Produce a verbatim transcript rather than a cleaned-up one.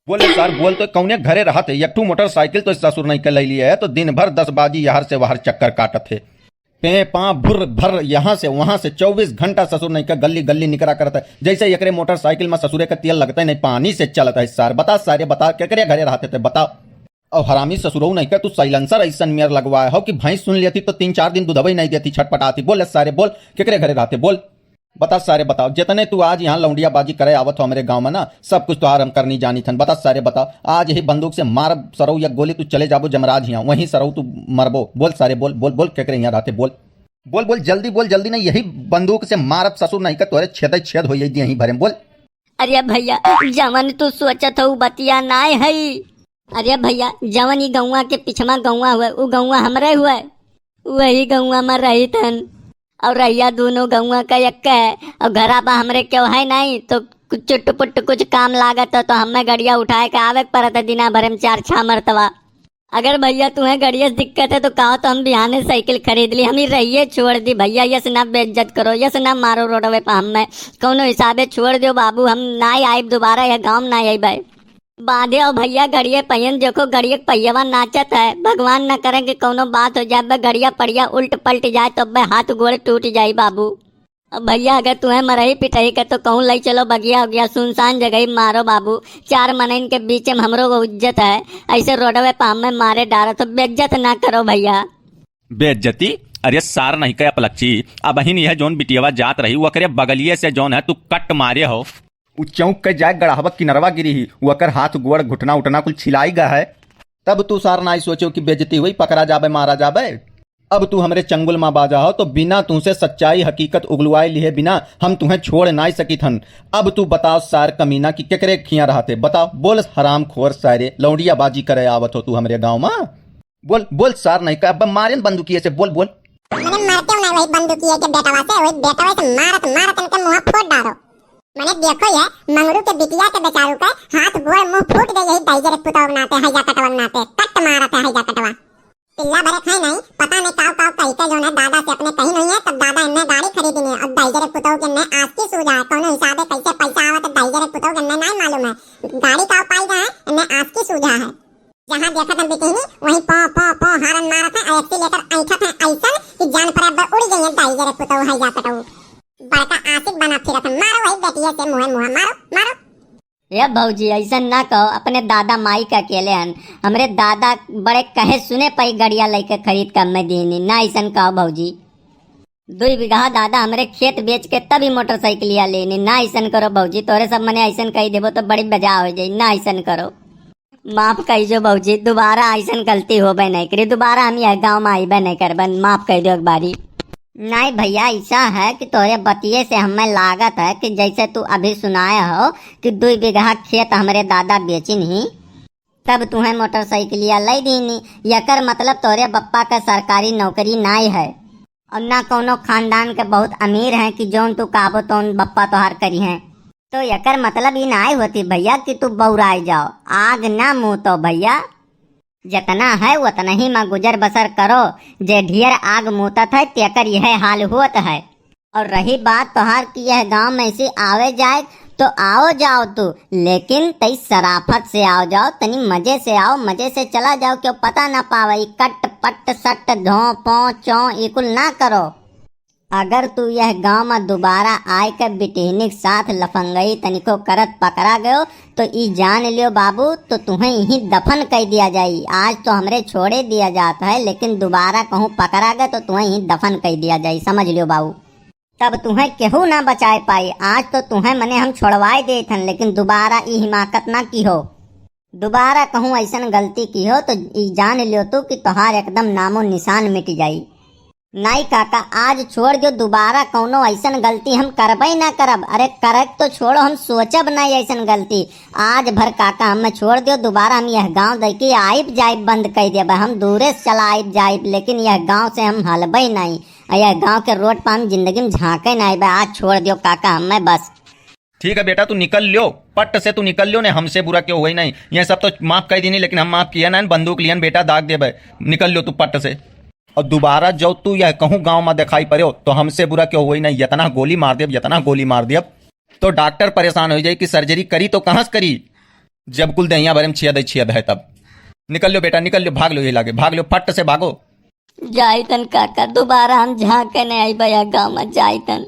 बोले सार, बोल तो कौने घरे रहत है, एक ठू मोटरसाइकिल तो ससुर नहीं के ले लिए है, तो दिन भर दस बाजी यहर से वहर चक्कर काटत है। पे पा भुर भर यहाँ से वहाँ से चउबीस घंटा ससुर नहीं के गली गली निकरा करत है। जैसे एकरे मोटरसाइकिल में ससुरे के तेल लगते नहीं, पानी से चलत है सार। बता सारे बता, केकरे घरे रहते थे बता। और हरामी ससुरऊ नहीं के तू साइलेंसर ऐसन मेर लगवाए हो कि भैंस सुन लेती तो तीन चार दिन दूधबई नहीं देती, छटपटाती। बोल सारे बोल, केकरे घरे रहते बोल। बता सारे बताओ, जितने तू आज यहाँ लौंडिया बाजी करे आवत हो हमरे गाँव में ना, सब कुछ तोहार हम करनी जानी थन। बता सारे बताओ, आज यही बंदूक से मारब सरऊ या गोली तू चले जाबो जमराज यहाँ, वहीं सरऊ तू मरबो। बोल सारे बोल, बोल बोल, केकरे यहाँ रहते बोल। बोल बोल जल्दी बोल, जल्दी नहीं यही बंदूक से मारब ससुर नहीं का तोरे छेद छेद हो यही भरे में। बोल। अरे भैया, जवन तू सोचत हो उ बतिया नाय हई। अरे भैया, जवन ई गौवा के पिछवा गौवा हुए, उ गौवा हमरे हुए। वही गौवा में रहित हन। और रहिया दोनों गौवा का एक है। और घरा पर हमरे क्यों है नहीं, तो कुछ चुट पुट कुछ काम लागत हो, तो हमें गड़िया उठाए के आवे के पड़त है दिना भरे में चार छह मरतबा। अगर भैया तुम्हें गड़िया से दिक्कत है, तो कहो तो हम बिहाने साइकिल खरीद ली, हम ही रहिए छोड़ दी भैया। यस ना बेइज्जत करो, यस ना मारो रोडवे पर हमें। कौनो हिसाबे छोड़ दियो बाबू, हम ना आइब दोबारा यह गाँव में ना आइब। बांधे हो भैया गड़िए पहियन, देखो गड़िए के पहियवा नाचत है। भगवान न करे कि कौनो बात हो जाए, बे गड़िया पड़िया उल्ट पलट जाए तो बे हाथ गोड़ टूट जाई बाबू। अब भैया अगर तुम्हें मरही पिटही के तो कहूँ लई चलो बगिया उगिया, सुनसान जगह मारो बाबू। चार मनइन के बीच में हमरो को इज्जत है, ऐसे रोडवे पर हमें मारे डारो तो बेइज्जत ना करो भैया। बेइज्जती? अरे सार नहीं के अपलक्षी, अबहिन यह जौन बिटियावा जात रही, ओकरे बगलिए से जौन है तू कट मारे हो। उ चौंक के जाए गड़हवा किनरवा गिरी ही, ओकर हाथ गोड़ घुटना उटना कुल छिलाई गा है। तब तू सार नाई सोचो कि बेइज्जती हुई, पकड़ा जाबे, मारा जाबे। अब तू हमरे चंगुल मा बाजा हो, तो बिना तुमसे सच्चाई हकीकत उगलवाए लिए बिना हम तुम्हें छोड़ नाई सकित हन। अब तू बताओ सार कमीना कि केकरे खिया रहते, बताओ, बोल हराम खोर सारे, लौंडिया बाजी करे आवत हो तू हमरे गाँव मा। बोल, बोल सार नहीं का, अब मारेन बंदूकिये से, बोल, बोल। मने मरते हो ना वही बंदूकिये के बेटवा से, वही बेटवा से मारत, मारत इनके मुँह फोड़ डालो। मने देखो ये मंगरू के बिटिया के बेचारू के हाथ गोड़ मुँह फूट गए यही दाइजर पुतवा नाते, हैजा कटवा नाते, कट मारत है हैजा कटवा। पिल्ला भरे खाए नहीं, पता नहीं काव काव कही के जौन है दादा से अपने कही नहीं है, तब दादा इनने गाड़ी खरीदी ने, अब दाइजर पुतवा के इनने आस्की सूझा है, कौनो हिसाबे कैसे पैसा आवत है दाइजर पुतवा के इनने नहीं मालूम है, गाड़ी काव पाई गए है, इनने आस्की सूझा है। जहाँ देखत हैं बिटिहनी, वहीं पौ, पौ, पौ हारन मारत हैं, और accelerator ऐंठत हैं ऐसन कि जान पर अब उड़ गई हैं दाई जरे पुतौ है जा कटऊ। बड़का आशिक बना फिरत हैं, मारो वही बेटिया से मुँहे मुँह, मारो, मारो। ए भौजी, ऐसन ना कहो, अपने दादा माई के अकेले हन। हमरे दादा बड़े कहे सुने पई गड़िया लइके खरीद के हमें दीनी, ना ऐसन कहो भौजी। दुई बीघा दादा हमरे खेत बेच के तभी मोटरसाइकिलिया लेनी, ना ऐसन करो भौजी, तोरे सब मने ऐसन कही देबो तो बड़ी बेजा हो जाई, ना ऐसन करो। माफ कइजो भौजी, दोबारा अइसन गलती होबे नहीं करी, दोबारा हम यह गाँव में आइबे नहीं करबन, माफ कइ दो एक बारी। नहीं भैया, ऐसा है कि तोरे बतिये से हमें लागत है कि जैसे तू अभी सुनाए हो कि दुई बीघा खेत हमरे दादा बेचिन ही, तब तुहें मोटरसाइकिलिया लई दीनी। यकर मतलब तोरे बप्पा का सरकारी नौकरी नाई है। और ना कौनो खानदान के बहुत अमीर हैं कि जौन तू कहबो तौन बप्पा तोहार करी हैं। तो एकर मतलब ई नाई होती भैया कि तू बौराई जाओ, आग ना मूतो भैया, जितना है उतना ही में गुजर बसर करो। जे ढेर आग मूतत है तेकर यह हाल होत है। और रही बात तोहार कि यह गांव में से आवे जाए तो आओ जाओ तू, लेकिन तई सराफत से आओ जाओ, तनी मजे से आओ, मजे से चला जाओ, क्यों पता ना पावे ई कट पट सट धों पों चों ई कुल ना करो। अगर तू यह गांव में दोबारा आए के बिटिहनी के साथ लफंगई तनिको करत पकड़ा गयो, तो ई जान लियो बाबू, तो तुहें यहीं दफन कई दिया जाई। आज तो हमरे छोड़े दिया जात है, लेकिन दोबारा कहूँ पकड़ा गए तो तुहें यहीं दफन कई दिया जाई, समझ लियो बाबू। तब तुहें केहू ना बचाए पाई। आज तो तुहें मने हम छोड़वाए देत हन, लेकिन दोबारा ई हिमाकत ना की हो। दोबारा कहूँ ऐसन गलती की हो तो ई जान लियो तू कि तोहार एकदम नामो निशान मिट जाई। नाई काका, आज छोड़ दियो, दोबारा कौनो ऐसन गलती हम करबे ना करब। अरे करब तो छोड़ो, हम सोचब ना ऐसन गलती। आज भर काका हमें छोड़ दियो, दोबारा हम यह गांव देखे आइब जाइब बंद कर देबे, हम दूरे से चला आइब जाइब, लेकिन यह गांव से हम हलबे नहीं। आ यह गांव के रोड पर हम जिंदगी में झांके नहीं बे। आज छोड़ दियो काका हमें बस। ठीक है बेटा, तू निकल लियो, पट से तू निकल लियो, ने हमसे बुरा क्यों हुई नहीं। यह सब तो माफ कर दीनी, लेकिन हम माफ किया ना, बंदूक लियन बेटा, दाग देबे, निकल लियो तू पट से। और दोबारा जो तू यह कहूँ गाँव में दिखाई पड़ो, तो हमसे बुरा क्यों हुई नहीं, यतना गोली मार देब, यतना गोली मार देब। तो डॉक्टर परेशान हो जाए कि सर्जरी करी तो कहाँ से करी। जब कुल देहिया भरे में छियद है, छियद है तब। निकल लो बेटा, निकल लो, भाग लो, यही लागे भाग लो, फट से भागो। जाइतन काका, दोबारा हम झांके नहीं आई बया गाँव में, जाइतन।